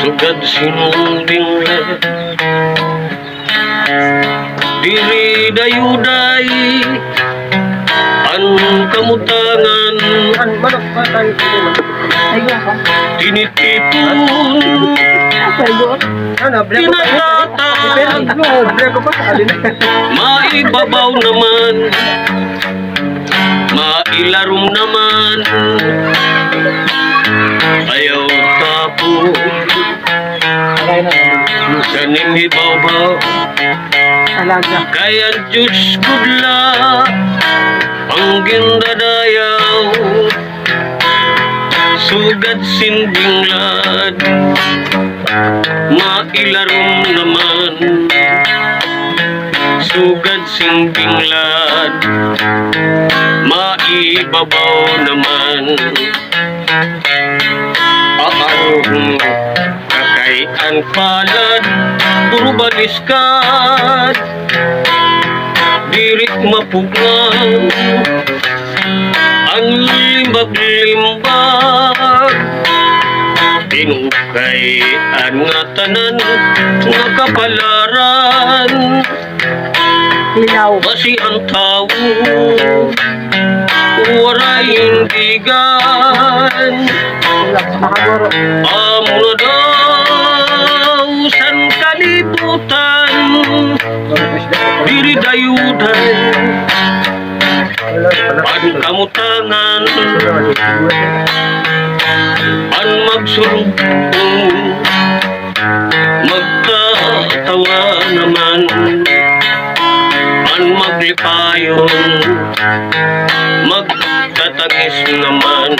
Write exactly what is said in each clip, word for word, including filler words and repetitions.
Sugad sin binglad, diri dayuday an kamutangan. Tinitipon Ano, break ko pa. Tinatata. Break ko pa. Maibabaw naman, mailarom naman, ayaw tapon. Sa nimibawbaw, kay an Diyos gud la an gindadayaw. Sugad sin binglad, mailarom naman. Sugad sin binglad, maibabaw naman. Aarong ka kay an palad, puro baliskad. Diri mapugngan an limbag-limbag. Tinukay an ngatanan nga kapalaran. Hilaw. Basi an tawo waray indigan. Hilaw, mahaguro. Amo na daw san kalibutan, diri dayuday an kamutangan, an magsurugbong, magtatawa naman, an maglipayon, magtatangis naman.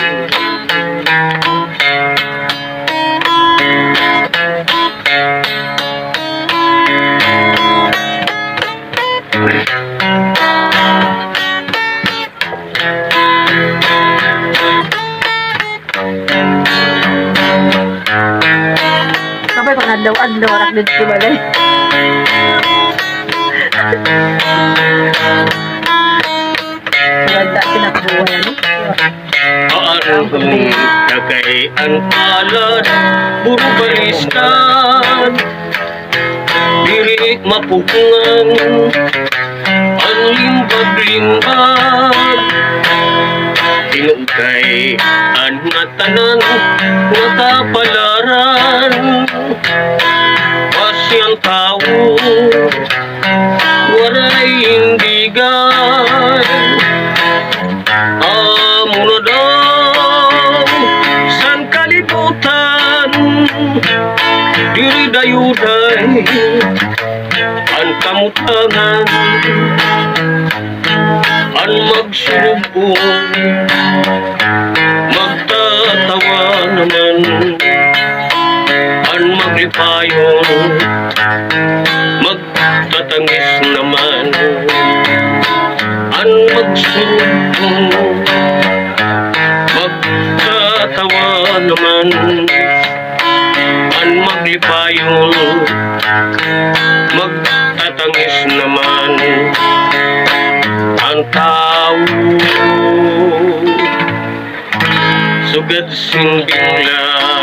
Sabay ko adlaw-adlaw, arak din sa balay. Wala, tinakbuhan. Aarong ka kay an palad, puro baliskad. Diri mapugngan an limbag-limbag. Tinukay an ngatanan nga kapalaran. Basi an tawo waray indigan. Amo na daw san kalibutan, diri dayuday an kamutangan, an magsurugbong, magtatawa naman, an maglipayon, mag tatangis naman an magsurugbong, magtatawa naman an maglipayon, magtatangis naman an tawo. Sugad sin binglad,